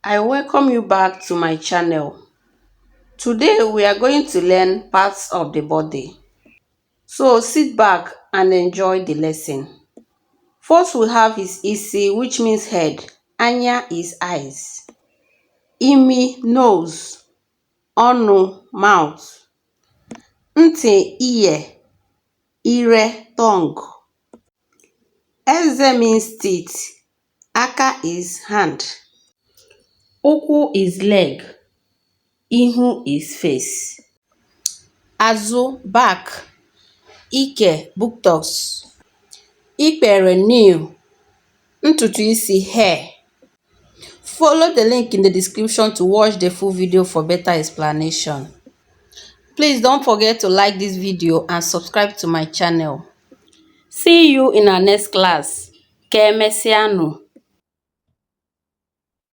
I welcome you back to my channel. Today we are going to learn parts of the body. So sit back and enjoy the lesson. First we have is isi, which means head. Anya is eyes. Imi, nose. Ọnụ, mouth. Ntị, ear. Ire, tongue. Eze means teeth. Aka is hand. Ụkwụ is leg. Ihu is face. Azụ, back. Ike, buttocks. Ikpere, knee. Ntutu isi, hair. Follow the link in the description to watch the full video for better explanation. Please don't forget to like this video and subscribe to my channel. See you in our next class. Ka emesịanụ.